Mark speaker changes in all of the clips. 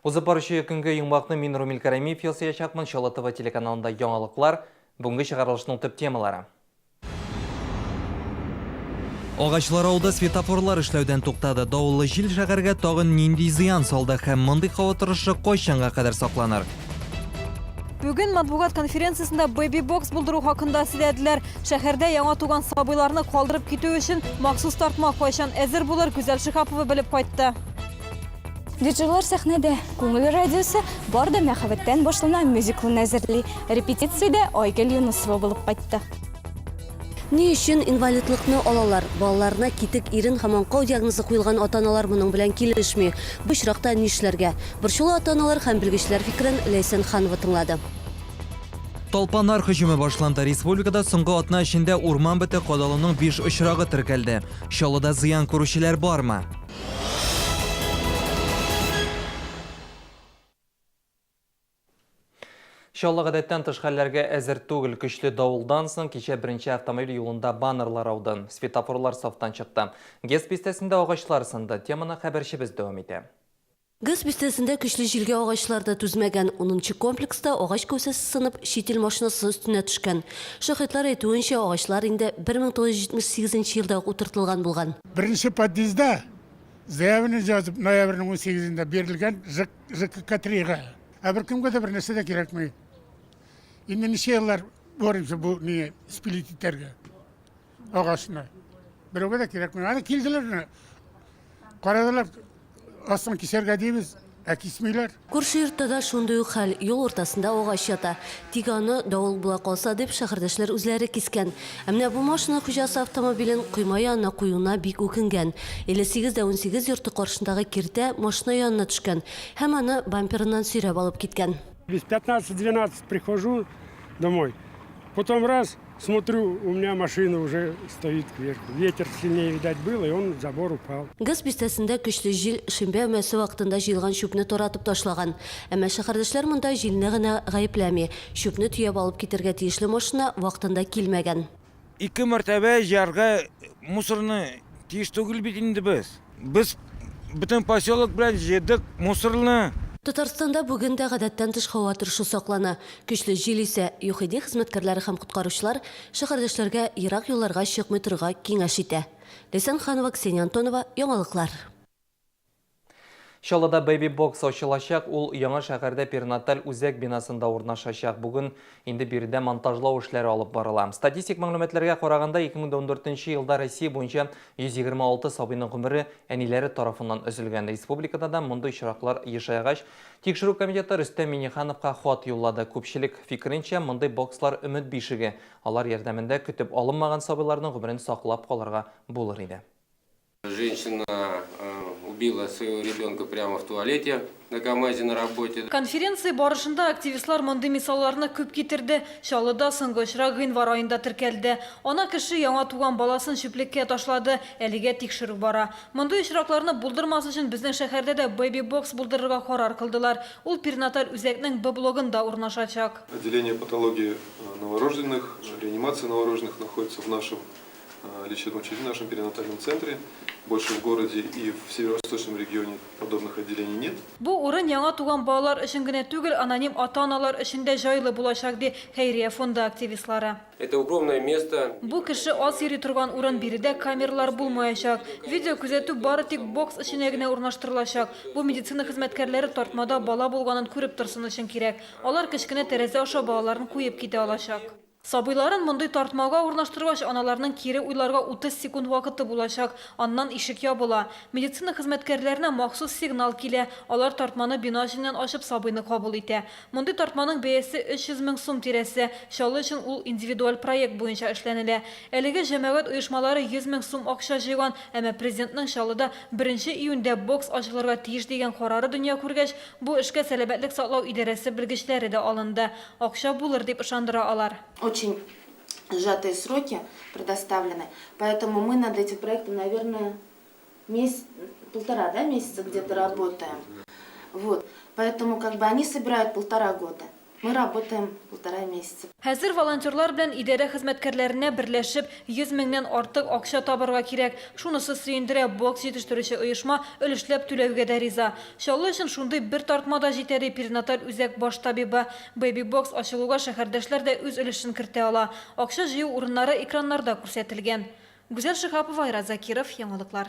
Speaker 1: Узып баручы көнге йомгакны мин Румил Кәримиев ясаячакмын. Чаллы ТВ телеканалында яңалыклар, бүгенге чыгарылышның төп темалары. Агачлар ауды, светофорлар эшләүдән туктады. Давыллы җил шәһәргә тагын нинди зыян салды һәм мондый һава торышы кайчанга кадәр сакланыр?
Speaker 2: Бүген матбугат конференциясендә бэби-бокс булдыру хакында сөйләделәр. Шәһәрдә яңа туган сабыйларны калдырып китү өчен махсус тартма кайчан әзер булыр, Гүзәл Шиһапова белеп кайтты.
Speaker 3: Диджейлар сәхнәдә, Күңел радиосы Бар да мәхәббәттән башлана мюзиклын әзерли. Репетициядә Айгөл Юнысова булып кайтты.
Speaker 4: Ни өчен инвалидлыкны алалар? Балаларына китек ирен һәм аңкау диагнозы куелган ата-аналар моның белән килешми. Бу очракта нишләргә? Борчулы ата-аналар һәм белгечләр фикерен Ләйсән Ханова тыңлады.
Speaker 1: Талпаннар һөҗүме башланды. Республикада соңгы атна эчендә урман бете кадалуның биш очрагы теркәлде. Чаллыда зыян күрүчеләр бармы? Чаллы гадәттән тыш хәлләргә әзер түгел. Көчле давылдан соң кичә беренче автомобиль юлында баннерлар ауды. Светофорлар сафтан чыкты. ГЭС бистәсендә агачлар сынды. Теманы хәбәрчебез дәвам итә.
Speaker 4: ГЭС бистәсендә көчле җилгә агачлар да түзмәгән. Унынчы комплекста агач кәүсәсе сынып, чит ил машинасы өстенә төшкән. Шаһитлар әйтүенчә, агачлар инде 1978 нче елда ук утыртылган булган.
Speaker 5: Беренче подъездда заявление язып, ноябрьнең унсигезендә бирелгән ЖКК-3га. Ә беркемгә дә бернәрсә дә кирәкми. Инде ничә еллар боремся бу не спилить итәргә агачны. Берәүгә дә кирәкми. Аны килделәр менә. Карадылар, астын кисәргә дибез, ә кисмиләр.
Speaker 4: Күрше йортта да шундый ук хәл, юл уртасында агач ята. Тик аны, давыл була калса дип, шәһәрдәшләр үзләре кискән. Ә менә бу машина хуҗасы автомобилен койма янына куюына бик үкенгән. 58 дә 18 йорты каршындагы киртә машина янына төшкән һәм аны бамперыннан сөйрәп алып киткән.
Speaker 6: Без пятнадцать двенадцать прихожу домой, потом раз, смотрю, у меня машина уже стоит кверху. Ветер сильнее, видать, был, и он в забор упал.
Speaker 4: ГЭС бистәсендә көчле җил шимбә өмәсе вакытында җыелган чүпне таратып ташлаган. Әмма шәһәрдәшләр монда җилне генә гаепләми. Чүпне төяп алып китәргә тиешле машина вакытында килмәгән.
Speaker 7: Ике мәртәбә җыярга мусорны тиеш түгел бит инде без. Без бөтен поселок белән җыйдык мусорны.
Speaker 4: Татарстанда бүген дә гадәттән тыш һава торышы саклана. Көчле җил исә. ЮХИДИ хезмәткәрләре һәм коткаручылар шәһәрдәшләргә ерак юлларга чыкмый торырга киңәш итә. Ләйсән Ханова, Ксения Антонова, Яңалыклар.
Speaker 1: Чаллыда бэби-бокс ачылачак, ул яңа шәһәрдә перинаталь үзәк бинасында урнашачак. Бүген инде биредә монтажлау эшләре алып барыла. Статистик мәгълүматларга караганда, 2014 елда Россия буенча 126 сабыйның гомере әниләре тарафыннан өзелгән. Республикада да мондый очраклар ешайгач, Тикшерү комитеты Рөстәм Миңнехановка хат юллады. Күпчелек фикеренчә, мондый бокслар өмет бишеге. Алар ярдәмендә көтеп алынмаган сабыйларның гомерен саклап калырга булыр иде.
Speaker 8: Женщина убила своего ребенка прямо в туалете на КАМАЗе на работе.
Speaker 2: Конференция барышында активистлар мондый мисалларны күп китерде. Чаллыда соңгы очрак гыйнвар аенда теркәлде. Ана кеше яңа туган баласын чүплеккә ташлады, әлегә тикшерү бара. Мондый очракларны булдырмас өчен безнең шәһәрдә дә бэби-бокс булдырырга карар кылдылар. Ул перинаталь үзәкнең Б-блогында урнашачак.
Speaker 9: Отделение патологии новорожденных, реанимация новорожденных находится в нашем лечебном учреждении, в нашем перинатальном центре. Больше в городе и в северо-восточном регионе подобных отделений нет.
Speaker 2: Бу урын яңа туган балалар өчен генә түгел, аноним ата-аналар өчен дә җайлы булачак, ди хәйрия фонды активистлары.
Speaker 8: Это укромное место.
Speaker 2: Бу кеше аз йөри торган урын, биредә камералар булмаячак. Видеокүзәтү бары тик бокс эченә генә урнаштырылачак. Бу медицина хезмәткәрләре тартмада бала булганын күреп торсын өчен кирәк. Алар кечкенә тәрәзә аша балаларын куеп китә алачак. Сабыйларын мондый тартмага урнаштыргач, аналарның кире уйларга 30 секунд вакыты булачак, аннан ишек ябыла. Медицина хезмәткәрләренә махсус сигнал килә, алар тартманы бина эченнән ачып сабыйны кабул итә. Мондый тартманың бәясе 300 мең сум тирәсе, Чаллы өчен ул индивидуаль проект буенча эшләнелә. Әлегә җәмәгать оешмалары 100 мең сум акча җыйган, әмма Президентның Чаллыда беренче июньдә бокс ачылырга тиеш дигән карары дөнья күргәч, бу эшкә сәламәтлек саклау идарәсе белгечләре дә алынды. Акча булыр, дип ышандыра алар.
Speaker 10: Очень сжатые сроки предоставлены, поэтому мы над этим проектом, наверное, месяц, полтора, да, месяца где-то работаем. Вот, поэтому как бы они собирают полтора года. Мы работаем полтора месяца.
Speaker 2: Хәзер волонтерлар белән идарә хезмәткәрләренә берләшеп 100 меңнән артык акча табырга кирәк. Шунысы сөендерә, бокс җитештерүче оешма өлешләп түләүгә дә риза. Чаллы өчен шундый бер тартма да җитә, ди перинаталь үзәк баш табибы. Бэби-бокс ачылуга шәһәрдәшләр дә үз өлешен кертә ала. Акча җыю урыннары экраннарда күрсәтелгән. Гүзәл Шиһапова, Айрат Закиров, Яңалыклар.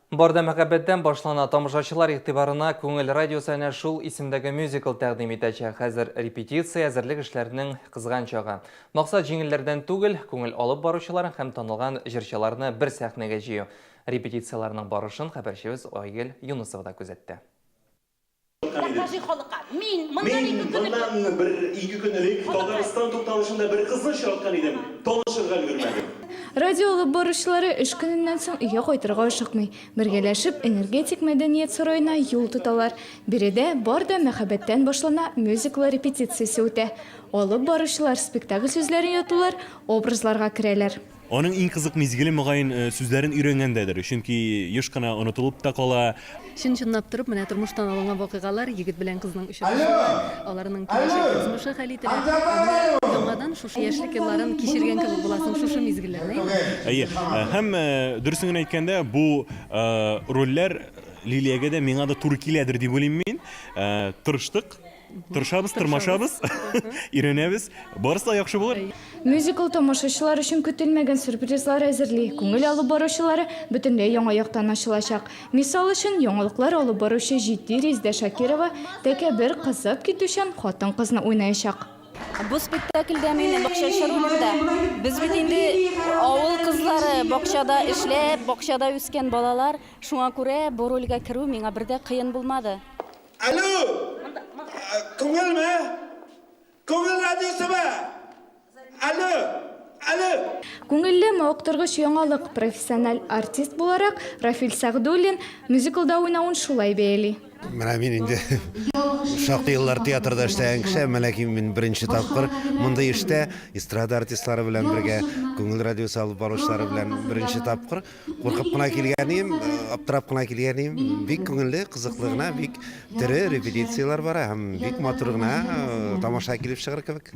Speaker 1: Бар да мәхәббәттән башлана. Тамашачылар игътибарына Күңел радиосы әнә шул исемдәге мюзикл тәкъдим итәчәк. Хәзер репетиция, әзерлек эшләренең кызган чагы. Максат җиңелләрдән түгел, күңел алып баручыларын һәм танылган җырчыларны бер сәхнәгә җыю. Репетицияләрнең барышын хәбәрчебез Айгөл Юнысова да күзәтте.
Speaker 11: Докажи халыкка. Мин моннан
Speaker 12: Мин
Speaker 11: ике көн элек.
Speaker 12: моннан бер ике көн элек Татарстан тукталышында бер кызны очраткан идем, танышырга өлгермәдем.
Speaker 3: Радио алып баручылары эш көненнән соң өйгә кайтырга ашыкмый. Бергәләшеп Энергетик мәдәният сараена юл тоталар. Биредә Бар да мәхәббәттән башлана мюзиклы репетициясе үтә. Алып баручылар спектакль сүзләрен ятлыйлар, образларга керәләр.
Speaker 13: Аның иң кызык мизгеле, мөгаен, сүзләрен өйрәнгәндәдер, чөнки еш кына онытылып та кала.
Speaker 14: Чын-чынлап торып, менә тормыштан алынган вакыйгалар, егет белән кызның очрашуы, аларның киләчәк язмышы хәл ителә. Ә менә яңадан шушы яшьлек елларын кичергән кебек буласың шушы мизгелләрне, әйеме?
Speaker 13: Әйе. Һәм, дөресен генә әйткәндә, бу рольләр Лилиягә дә, миңа да туры киләдер дип уйлыйм мин. Тырыштык. Тырышабыз, тырмашабыз, өйрәнәбез. Барысы да яхшы булыр.
Speaker 3: Мюзикл тамашачылар өчен көтелмәгән сюрпризлар әзерли. Күңел алып баручылары бөтенләй яңа яктан ачылачак. Мисал өчен, яңалыклар алып баручы җитди Резидә Шакирова тәкәббер, кызып китүчән хатын-кызны уйнаячак.
Speaker 15: Бу спектакльдә мин бакчачы ролендә. Без бит инде авыл кызлары, бакчада эшләп, бакчада үскән балалар. Шуңа күрә бу рольгә керү миңа бер дә кыен булмады.
Speaker 16: Алло! Күңелме? Күңел радиосымы? Алло! Алло!
Speaker 3: Күңелле, мавыктыргыч яңалык. Профессиональ артист буларак, Рафил Сәгъдуллин мюзиклда уйнавын шулай бәяли.
Speaker 17: Менә мин инде шактый еллар театрда эшләгән кеше, әмма ләкин мин беренче тапкыр мондый эштә эстрада артистлары белән бергә, Күңел радиосы алып баручылары белән беренче тапкыр. Куркып кына килгән идем, аптырап кына килгән идем. Бик күңелле, кызыклы гына, бик тере репетицияләр бара һәм бик матур гына тамаша килеп чыгыр кебек.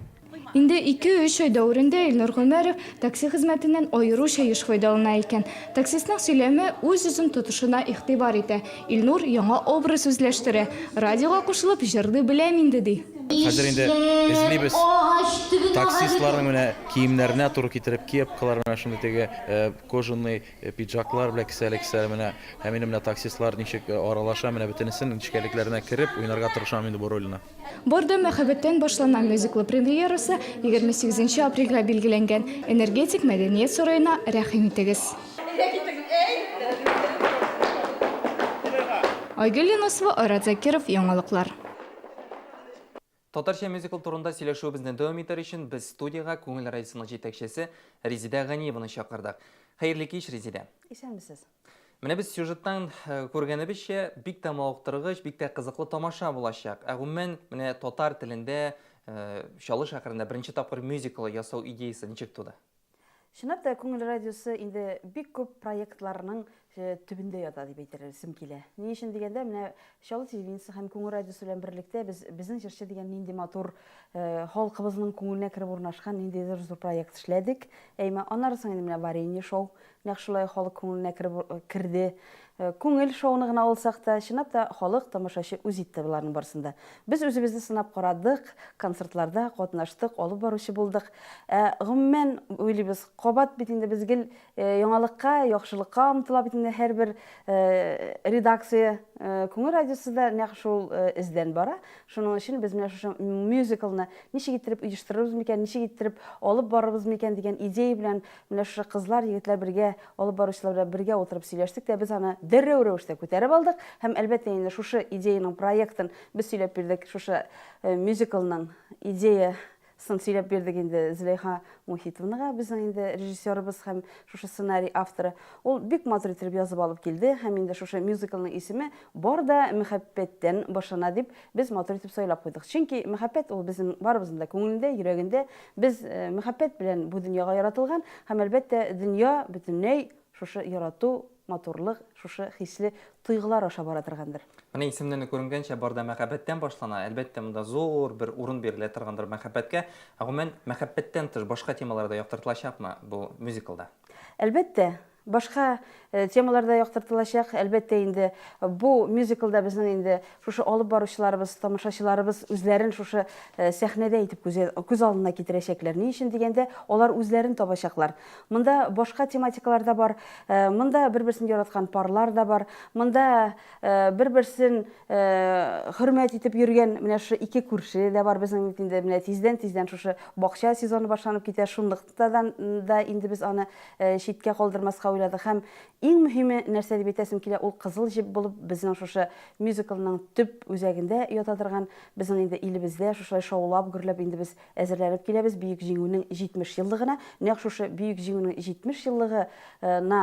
Speaker 3: Инде ике-өч ай дәверендә Илнур Гомәров такси хезмәтеннән аеруча еш файдалана икән. Таксистның сөйләме, үз-үзен тотышына игътибар итә. Илнур яңа образ үзләштерә. Радиога кушылып җырлый беләм инде, ди.
Speaker 18: Хәзер инде эзлибез таксистларның менә киемнәренә туры китереп кепкалар, менә шундый теге Кожаный пиджаклар белән кесәле-кесәле менә. Һәм инде менә таксистлар ничек аралаша, менә бөтенесен нечкәлекләренә кереп уйнарга тырышам инде бу рольне.
Speaker 3: Бар да мәхәббәттән башлана мюзиклы премьерасы 28 нче апрельгә билгеләнгән. Энергетик мәдәният сараена рәхим итегез. Айгөл Юнысова, Айрат Закиров, Яңалыклар.
Speaker 1: Татарча мюзикл турында сөйләшүебезне дәвам итәр өчен без студиягә Күңел радиосының җитәкчесе Резидә Ганиеваны чакырдык. Хәерле кич, Резидә.
Speaker 19: Исәнмесез.
Speaker 1: Менә без сюжеттан э, күргәнебезчә, бик тә мавыктыргыч, бик тә кызыклы тамаша булачак. Ә гомумән, менә татар телендә э, Чаллы шәһәрендә беренче тапкыр мюзикл ясау идеясе ничек туды?
Speaker 19: Чынлап та, Күңел радиосы инде бик күп проектларның төбендә ята дип әйтерсем килә. Ни өчен дигәндә, менә Чаллы телевидениесе һәм Күңел радиосы белән берлектә без Безнең җырчы дигән нинди матур халкыбызның күңеленә кереп урнашкан ниндидер зур проект эшләдек. Әйме, аннары соң инде менә Варенье шоу нәкъ шулай халык күңеленә кереп керде. Күңел шоуны гына алсак та, чынлап та халык, тамашачы үз итте боларның барысын да. Без үзебезне сынап карадык, концертларда катнаштык, алып баручы булдык. Ә гомумән, уйлыйбыз, кабат бит инде без гел яңалыкка, яхшылыкка омтыла бит инде һәрбер редакция. Күңел радиосы да нәкъ шул эздән бара. Шуның өчен без менә шушы мюзиклны ничек иттереп оештырырбыз микән, ничек иттереп алып барырбыз микән дигән идея белән менә шушы кызлар, егетләр бергә Алып баручылар белән бергә утырып сөйләштек тә, без аны дәррәү рәвештә күтәреп алдык һәм, әлбәттә инде, шушы идеянең проектын без сөйләп бирдек, шушы мюзиклның идеясын сөйләп бирдек инде Зөләйха Мухитовнага, безнең инде режиссерыбыз һәм шушы сценарий авторы. Ул бик матур иттереп язып алып килде һәм инде шушы мюзиклның исеме Бар да мәхәббәттән башлана дип без матур итеп сайлап куйдык. Чөнки мәхәббәт ул безнең барыбызның да күңелендә, йөрәгендә. Без мәхәббәт белән бу дөньяга яратылган һәм, әлбәттә, дөнья бөтенләй шушы ярату матурлык шушы хисле тойгылар аша бара торгандыр.
Speaker 1: Менә исемнән үк күренгәнчә, бар да мәхәббәттән башлана. Әлбәттә, монда зур бер урын бирелә торгандыр мәхәббәткә. Ә гомумән, мәхәббәттән тыш башка темалар да яктыртылачакмы бу мюзиклда?
Speaker 19: Әлбәттә, башка темалар да яктыртылачак. Әлбәттә инде, бу мюзиклда безнең инде шушы алып баручыларыбыз, тамашачыларыбыз үзләрен шушы сәхнәдә итеп күз алдына китерәчәкләр. Ни өчен дигәндә, алар үзләрен табачаклар. Монда башка тематикалар да бар. Монда бер-берсен яраткан парлар да бар. Монда бер-берсен хөрмәт итеп йөргән менә шушы ике күрше дә бар безнең бит инде. Менә тиздән-тиздән шушы бакча сезоны башланып китә. Шунлыктан да инде без аны читкә калдырмаска уйладык. Һәм иң мөһиме нәрсә дип әйтәсем килә, ул кызыл җеп булып безнең шушы мюзиклның төп үзәгендә ята торган, безнең инде илебездә шушылай шаулап-гөрләп инде без Әзерләнеп киләбез Бөек Җиңүнең 70 еллыгына. Нәкъ шушы Бөек Җиңүнең 70 еллыгы на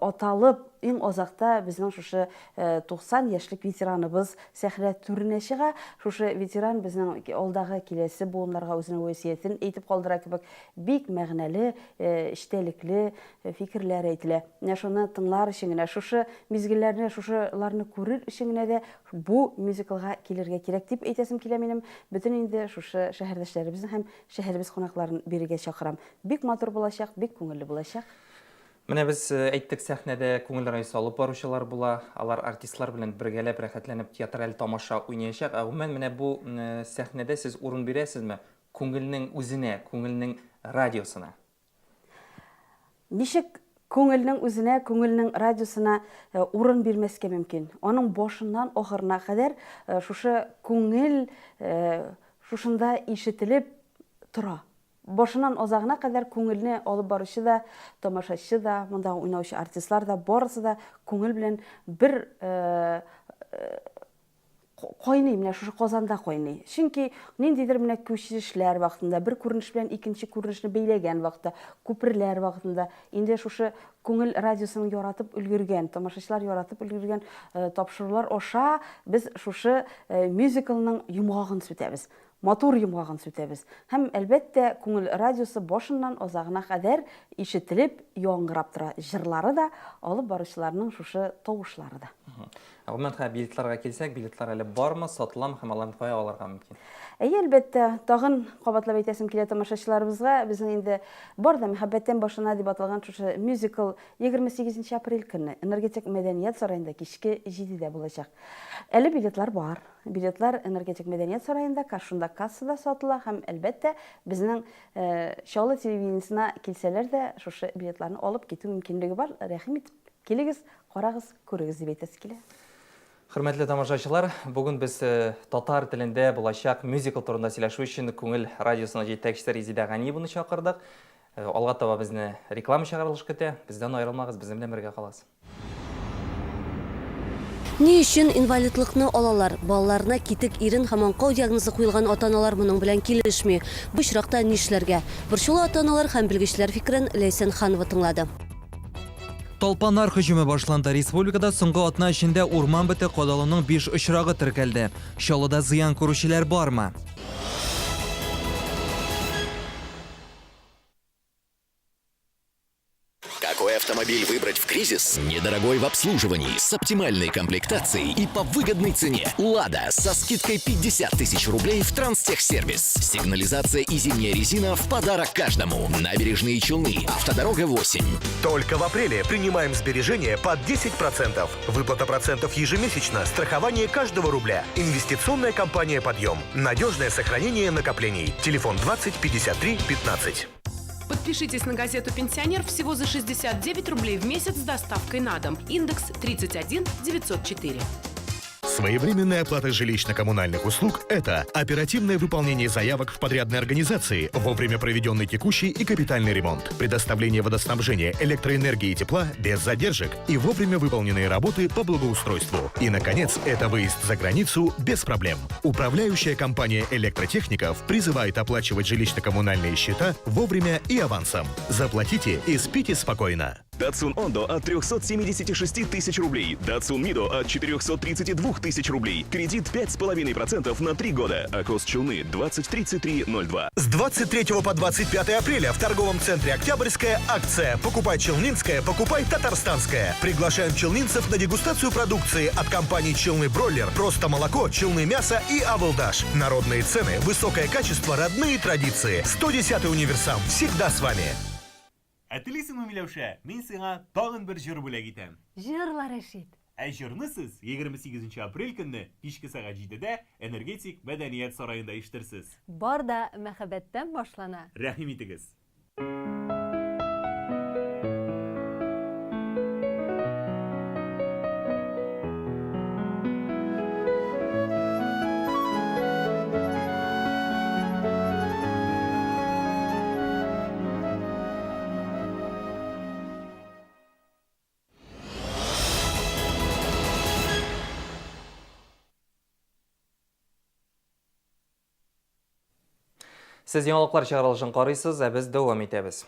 Speaker 19: аталып, иң азакта безнең шушы 90 яшьлек ветераныбыз сәхнә түренә чыга. Шушы ветеран безнең алдагы киләсе буыннарга үзенең вәсыятен әйтеп калдыра кебек бик мәгънәле, эчтәлекле фикерләр әйтелә. Менә шуны тыңлар өчен генә, шушы мизгелләрне, шушыларны күрер өчен генә дә бу мюзиклга килергә кирәк дип әйтәсем килә минем. Бөтен инде шушы шәһәрдәшләребезне һәм шәһәребез кунакларын бирегә чакырам. Бик матур булачак, бик күңелле булачак.
Speaker 1: Менә без әйттек, сәхнәдә Күңел радиосы алып баручылар була. Алар артистлар белән бергәләп рәхәтләнеп театраль тамаша уйнаячак. Ә гомумән, менә бу сәхнәдә сез урын бирәсезме күңелнең үзенә, күңелнең радиосына?
Speaker 19: Ничек күңелнең үзенә, күңелнең радиосына урын бирмәскә мөмкин? Аның башыннан ахырына кадәр шушы күңел шушында ишетелеп тора. Башыннан азагына кадәр күңелне алып баручы да, тамашачы да, мондагы уйнаучы артистлар да, барысы да күңел белән бер кайный, менә шушы казанда кайный. Чөнки ниндидер менә күчешләр вакытында, бер күренеш белән икенче күренешне бәйләгән вакытта, күперләр вакытында, инде шушы Күңел радиосының яратып өлгергән, тамашачылар яратып өлгергән тапшырулар аша без шушы мюзиклның йомгагын сүтәбез. Матур йомгагын сүтәбез. Һәм, әлбәттә, Күңел радиосы башыннан азагына кадәр ишетелеп, яңгырап тора. Җырлары да, алып баручыларның шушы тавышлары да.
Speaker 1: Гомумән, хәзер билетларга килсәк, билетлар әле бармы, сатыламы һәм аларны кая алырга мөмкин?
Speaker 19: Әйе, әлбәттә. Тагын кабатлап әйтәсем килә тамашачыларыбызга, безнең инде Бар да мәхәббәттән башлана дип аталган шушы мюзикл 28 нче апрель көнне Энергетик мәдәният сараенда кичке җидедә булачак. Әле билетлар бар. Билетлар Энергетик мәдәният сараенда, шунда кассада сатыла һәм, әлбәттә, безнең Чаллы телевидениесенә килсәләр дә, шушы билетларны алып китү мөмкинлеге бар. Рәхим итеп килегез, карагыз, күрегез дип әйтәсе килә.
Speaker 1: Хөрмәтле тамашачылар, бүген без татар телендә булачак мюзикл турында сөйләшү өчен Күңел радиосының җитәкчесе Резидә Ганиеваны чакырдык. Алга таба безне реклама чыгарылыш көтә. Бездән аерылмагыз, безнең белән бергә калыгыз.
Speaker 4: Ни өчен инвалидлыкны алалар? Балаларына китек ирен һәм аңкау диагнозы куелган ата-аналар моның белән килешми. Бу очракта нишләргә? Борчулы ата-аналар һәм белгечләр фикерен Ләйсән Ханова тыңлады.
Speaker 1: Талпаннар һөҗүме башланды. Республикада соңгы атна эчендә урман бете кадалуның биш очрагы теркәлде. Чаллыда зыян күрүчеләр бармы?
Speaker 20: Какой автомобиль выбрать в кризис? Недорогой в обслуживании, с оптимальной комплектацией и по выгодной цене. «Лада» со скидкой 50 тысяч рублей в Транстехсервис. Сигнализация и зимняя резина в подарок каждому. Набережные Челны. Автодорога 8.
Speaker 21: Только в апреле принимаем сбережения под 10%. Выплата процентов ежемесячно, страхование каждого рубля. Инвестиционная компания «Подъем». Надежное сохранение накоплений. Телефон 20 53 15.
Speaker 22: Подпишитесь на газету «Пенсионер» всего за 69 рублей в месяц с доставкой на дом. Индекс 31 904.
Speaker 21: Своевременная оплата жилищно-коммунальных услуг – это оперативное выполнение заявок в подрядной организации, вовремя проведенный текущий и капитальный ремонт, предоставление водоснабжения, электроэнергии и тепла без задержек и вовремя выполненные работы по благоустройству. И, наконец, это выезд за границу без проблем. Управляющая компания электротехников призывает оплачивать жилищно-коммунальные счета вовремя и авансом. Заплатите и спите спокойно.
Speaker 5: Datsun Ondo от 376 тысяч рублей. Datsun Mido от 432 тысяч рублей. Кредит 5,5% на 3 года. Акос Челны 203302.
Speaker 21: С 23 по 25 апреля в торговом центре «Октябрьская» акция «Покупай челнинское, покупай татарстанское». Приглашаем челнинцев на дегустацию продукции от компаний «Челны Бройлер», «Просто молоко», «Челны мясо» и «Авылдаш». Народные цены, высокое качество, родные традиции. 110-й универсам всегда с вами.
Speaker 13: Ә телисеңме, Миләүшә, мин сиңа тагын бер җыр бүләк итәм.
Speaker 14: Җырла, Рәшит.
Speaker 13: Ә җырны сез 28 апрель көнне кичке сәгать җидедә Энергетик мәдәният сараенда ишетерсез.
Speaker 14: Бар да мәхәббәттән башлана.
Speaker 13: Рәхим итегез!
Speaker 1: Сез яңалыклар чыгарылышын карыйсыз, ә без дәвам итәбез.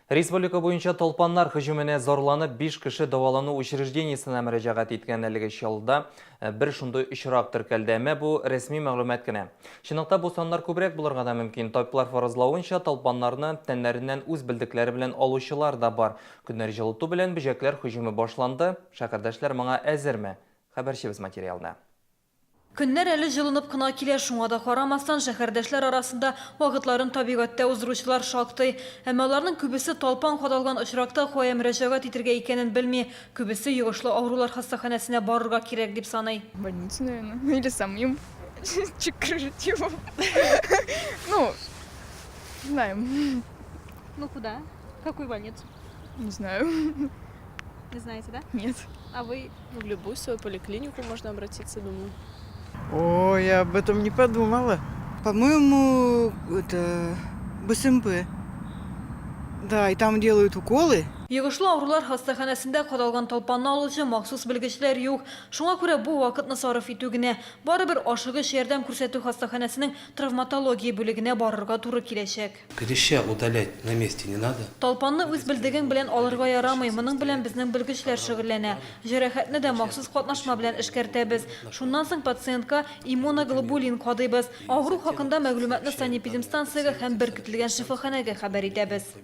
Speaker 1: Республика буенча талпаннар һөҗүменә зарланып 5 кеше дәвалану учреждениесенә мөрәҗәгать иткән әлеге чалда э, бер шундый очрак теркәлде. Әмма бу рәсми мәгълүмат кенә. Чынлыкта бу саннар күбрәк булырга да мөмкин. Табиблар фаразлавынча, талпаннарны тәннәреннән үз белдекләре белән алучылар да бар. Көннәр җылыту белән бөҗәкләр һөҗүме башланды. Шәһәрдәшләр моңа әзерме? Хәбәрчебез материалына.
Speaker 2: Көннәр әле җылынып кына килә, шуңа да карамастан, шәһәрдәшләр арасында вакытларын табигатьтә уздыручылар шактый. Әмма аларның күбесе талпан кадалган очракта кая мөрәҗәгать итергә икәнен белми. Күбесе йогышлы авырулар хастаханәсенә барырга кирәк дип саный.
Speaker 6: В больницу, наверное, или самим чик-кружить его. Ну, знаем.
Speaker 23: Ну куда? В какую больницу?
Speaker 6: Не знаю.
Speaker 23: Не знаете, да?
Speaker 6: Нет.
Speaker 23: А вы?
Speaker 24: Ну, в любую свою поликлинику можно обратиться, думаю.
Speaker 25: О, я об этом не подумала.
Speaker 26: По-моему, это БСМП. Да, и там делают уколы.
Speaker 2: Йогышлы авырулар хастаханәсендә кадалган талпанны алучы махсус белгечләр юк. Шуңа күрә бу вакытны сарыф итү генә. Барыбер ашыгыч ярдәм күрсәтү хастаханәсенең травматология бүлегенә барырга туры киләчәк.
Speaker 27: Клеща удалять на месте не надо.
Speaker 2: Талпанны үз белдегең белән алырга ярамый, моның белән безнең белгечләр шөгыльләнә. Җәрәхәтне дә махсус катнашма белән эшкәртәбез. Шуннан соң пациентка иммуноглобулин кадыйбыз. Авыру хакында мәгълүматны санэпидемстанциягә һәм беркетелгән шифаханәгә хәбәр итәбез.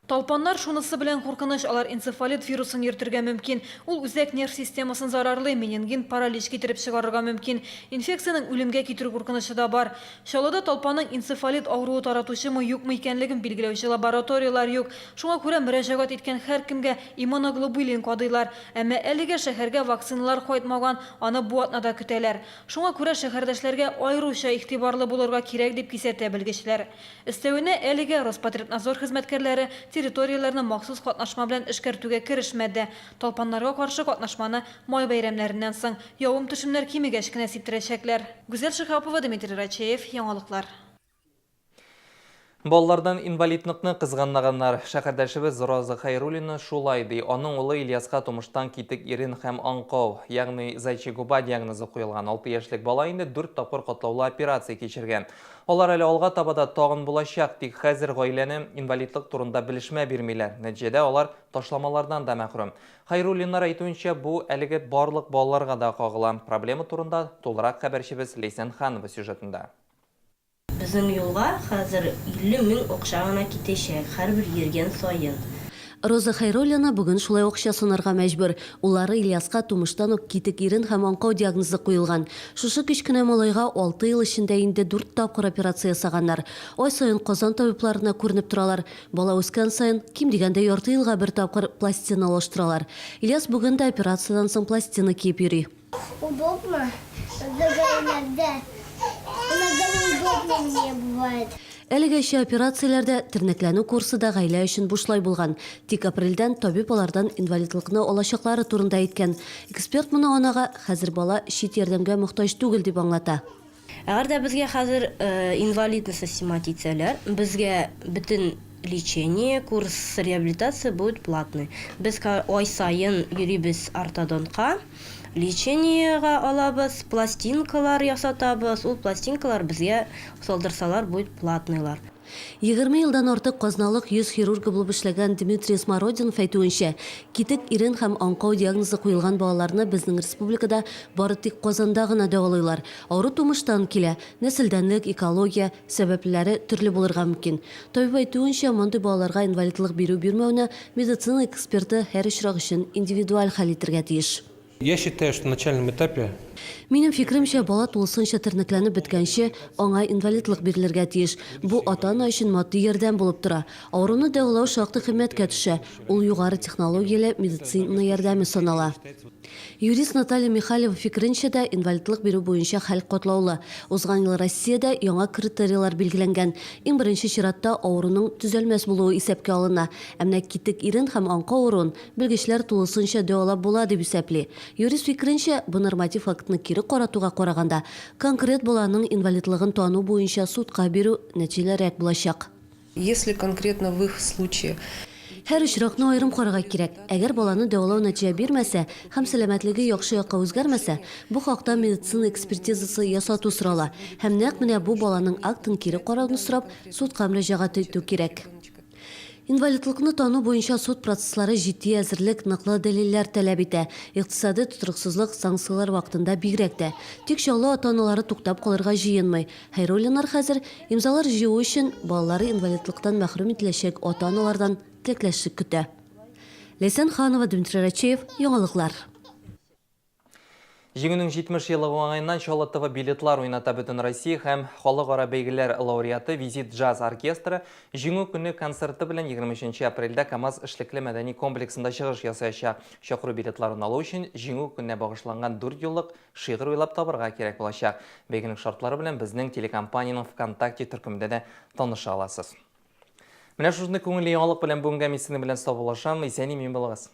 Speaker 2: Талпаннар шунысы белән куркыныч, алар энцефалит вирусын йөртергә мөмкин. Ул үзәк нерв системасын зарарлый, менингин, паралич китереп чыгарырга мөмкин. Инфекциянең үлемгә китерү куркынычы да бар. Чаллыда талпанның энцефалит авыруы таратучымы, юкмы икәнлеген билгеләүче лабораторияләр юк. Шуңа күрә мөрәҗәгать иткән һәркемгә иммуноглобулин кадыйлар. Әмма әлегә шәһәргә вакциналар кайтмаган, аны бу атнада көтәләр. Шуңа күрә шәһәрдәшләргә аеруча игътибарлы булырга кирәк, дип кисәтә белгечләр. Өстәвенә, әлегә Роспотребнадзор хезмәткәрләре территорияләрне махсус катнашма белән эшкәртүгә керешмәде. Талпаннарга каршы катнашманы май бәйрәмнәреннән соң, явым-төшемнәр кимегәч кенә сиптерәчәкләр. Гүзәл Шиһапова, Дмитрий Рачеев, Яңалыклар.
Speaker 1: Балалардан инвалидлыкны кызганнаганнар. Шәһәрдәшебез Роза Хәйруллина шулай ди. Аның улы Ильяска тумыштан китек ирен һәм аңкау, ягъни зайчий губа диагнозы куелган. 6 яшьлек бала инде 4 тапкыр катлаулы операция кичергән. Алар әле алга таба да тагын булачак, тик хәзер гаиләне инвалидлык турында белешмә бирмиләр. Нәтиҗәдә алар ташламалардан да мәхрүм. Хәйруллиннар әйтүенчә, бу әлеге барлык балаларга да кагыла. Проблема турында тулырак хәбәрчебез Ләйсән Ханова сюжетында.
Speaker 28: Безнең юлга хәзер 50 мең акча гына китәчәк, һәрбер йөргән саен.
Speaker 4: Роза Хәйруллина бүген шулай акча санарга мәҗбүр. Уллары Ильяска тумыштан ук китек ирен һәм аңкау диагнозы куелган. Шушы кечкенә малайга алты ел эчендә инде дүрт тапкыр операция ясаганнар. Ай саен Казан табибларына күренеп торалар. Бала үскән саен, ким дигәндә ярты елга бер тапкыр пластина алыштыралар. Ильяс бүген дә операциядән соң пластина киеп йөри.
Speaker 29: Удобно, иногда, иногда неудобно мне бывает.
Speaker 4: Әлегәчә операцияләр дә, тернәкләнү курсы да гаилә өчен бушлай булган. Тик апрельдән табиб алардан инвалидлыкны алачаклары турында әйткән. Эксперт моны анага, хәзер бала чит ярдәмгә мохтаҗ түгел, дип аңлата.
Speaker 28: Әгәр дә безгә хәзер инвалидность снимать итсәләр, безгә бөтен лечение, курс реабилитация будет платный. Без ай саен йөрибез ортодонтка, лечениега алабыз, пластинкалар ясатабыз, ул пластинкалар безгә салдырсалар будет платныйлар.
Speaker 4: 20 елдан артык казналык йөз хирургы булып эшләгән Дмитрий Смородинов әйтүенчә, китек ирен һәм аңкау диагнозы куелган балаларны безнең республикада бары тик Казанда гына дәвалыйлар. Авыру тумыштан килә. Нәселдәнлек, экология сәбәплеләре төрле булырга мөмкин. Табиб әйтүенчә, мондый балаларга инвалидлык бирү-бирмәүне медицина эксперты һәр очрак өчен индивидуаль хәл итергә тиеш.
Speaker 27: Я считаю, что на начальном этапе.
Speaker 4: Минем фикеремчә, бала тулысынча тернәкләнеп беткәнче, аңа инвалидлык бирелергә тиеш. Бу ата-ана өчен матди ярдәм булып тора. Авыруны дәвалау шактый кыйммәткә төшә. Ул югары технологияле медицина ярдәме санала. Юрист Наталья Михалева фикеренчә дә, инвалидлык бирү буенча хәл катлаулы. Узган ел Россиядә яңа критерийлар билгеләнгән. Иң беренче чиратта авыруның төзәлмәс булуы исәпкә алына. Ә менә китек ирен һәм аңкау авыруын Белгечләр тулысынча дәвалап була дип исәпли. Юрист фикеренчә, бу норматив актны кире каратуга караганда, конкрет баланың инвалидлыгын тану буенча судка бирү нәтиҗәлерәк булачак.
Speaker 7: Если конкретно в их случае.
Speaker 4: Һәр очракны аерым карарга кирәк. Әгәр баланы дәвалау нәтиҗә бирмәсә һәм сәламәтлеге яхшы якка үзгәрмәсә, бу хакта медицина экспертизасы ясату сорала һәм нәкъ менә бу баланың актын кире карауны сорап, судка мөрәҗәгать итү кирәк. Инвалидлыкны тану буенча суд процесслары җитди әзерлек, ныклы дәлилләр таләп итә. Икътисадый тотрыксызлык, санкцияләр вакытында бигрәк тә. Тик Чаллы ата-аналары туктап калырга җыенмый. Хәйруллиннар хәзер, имзалар җыю өчен, балалары инвалидлыктан мәхрүм ителәчәк ата-аналардан теләкләшлек көтә. Ләйсән Ханова, Дмитрий Рачеев, Яңалыклар.
Speaker 1: Җиңүнең 70 еллыгы уңаеннан Чаллы ТВ билетлар уйната Бөтенроссия һәм халыкара бәйгеләр лауреаты Визит джаз оркестры Җиңү көне концерты белән 23 апрельдә КАМАЗ эшлекле мәдәни комплексында чыгыш ясаячак. Чакыру билетларын алу өчен Җиңү көненә багышланган дүрт юллык шигырь уйлап табырга кирәк булачак. Бәйгенең шартлары белән безнең телекомпаниянең ВКонтакте төркемендә дә таныша аласыз. Менә шушындый күңелле яңалык белән бүгенгә мин сезнең белән саубуллашам. Исән-имин булыгыз.